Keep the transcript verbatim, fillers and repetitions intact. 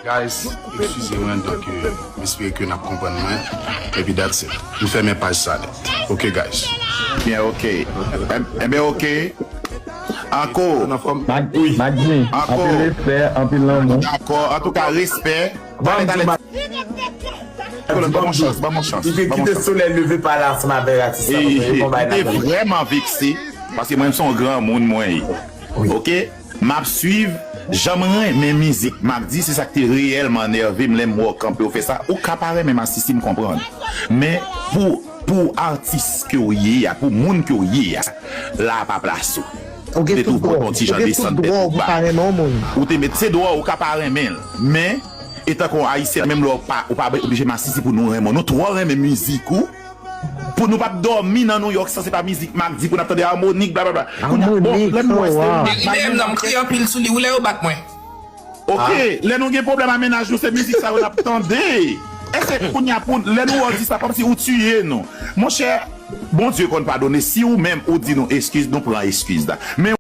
Guys, eskize mwen, donk, euh, m espere ke n ap konprann mwen. Epi that's it. M fèmen paj sa nèt. Ok, guys. Byen, ok. Enben, ok. Anko. Mag-, Magdi, anpil respè, anpil lanmou. Dakò. Antouka, respè. Talè, talè. Ban m chans, ban m chans. Li te kite solèy leve pale ansanm avèk atis la. Li te vrèman vekse, paske mwen, m se yon granmoun, mwen ye. Ok? M ap swiv, jan m renmen mizik Magdi, se sa k te reyèlman nève m lè m wè w kanpe, w fè sa. Ou ka pa renmen m, Masisi, m konprann. Men pou, pou atis ke w ye a, pou moun ke w ye a, la a pa plas ou. Ou te tou pran yon ti jan desann tèt ou ba. Ou te met se dwa w, ou ka pa renmen l. Men, etanke yon Ayisyen, menm lè w pa, ou pa oblije Masisi pou nou renmen w. Nou twò renmen mizik ou. Pou nou p ap dòmi nan Nouyòk san se pa mizik Magdi pou n ap tande amwonik, blablabla. Kounye a, bon, lè m wè se Li menm nan, m kriye anpil sou li, wi, lè yo bat mwen. Ok, lè nou gen pwoblèm a mennaj nou, se mizik sa yo n ap tande. Èske kounye a pou lè nou wè w di sa, kòmsi ou tiye nou? Monchè, Bondye konn padone. Si ou menm ou di nou eskiz, nou pran eskiz la. Men